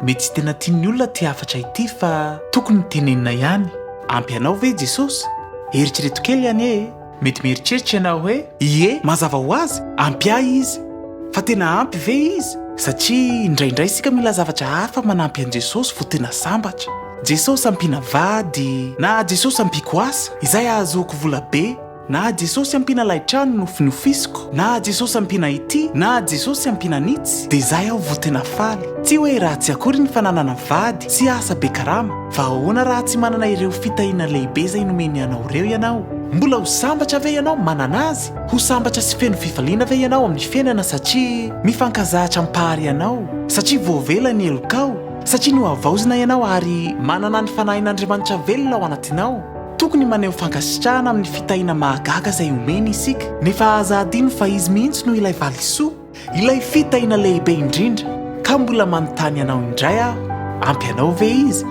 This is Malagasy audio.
Mety tsy tena tian'ny olona ity hafatra ity fa tokony tenenina ihany. Ampy anao ve Jesosy? Eritrereto kely anie e! Mety mieritreritra ianao hoe, Ie, mazava ho azy, ampy ahy Izy. Fa tena ampy ve Izy? Satria indraindray isika mila zavatra hafa manampy an'i Jesosy vao tena sambatra. Jesosy ampiana vady, na Jesosy ampiako asa, izay ahazoako vola be, na Jesosy ampiana ilay trano nofinofisiko, na Jesosy ampiana ity, na Jesosy ampiana an'itsy, dia izay aho vao tena faly. Tsy hoe ratsy akory ny fananana vady sy asa be karama, fa ahoana raha tsy manana ireo fitahiana lehibe izay nomeny anao ireo ianao? Mbola ho sambatra ve ianao manana azy? Ho sambatra sy feno fifaliana ve ianao amin'ny fiainana satria mifankazatra am-pary ianao, satria voavela ny helokao, satria nohavaozina ianao ary manana ny Fanahin'Andriamanitra velona ao anatinao? Tokony maneho fankasitrahana amin'ny fitahiana mahagaga izay omeny isika, nefa aza adino fa Izy mihitsy no ilay valisoa, ilay fitahiana lehibe indrindra. Ka mbola manontany anao indray aho, ampy anao ve Izy?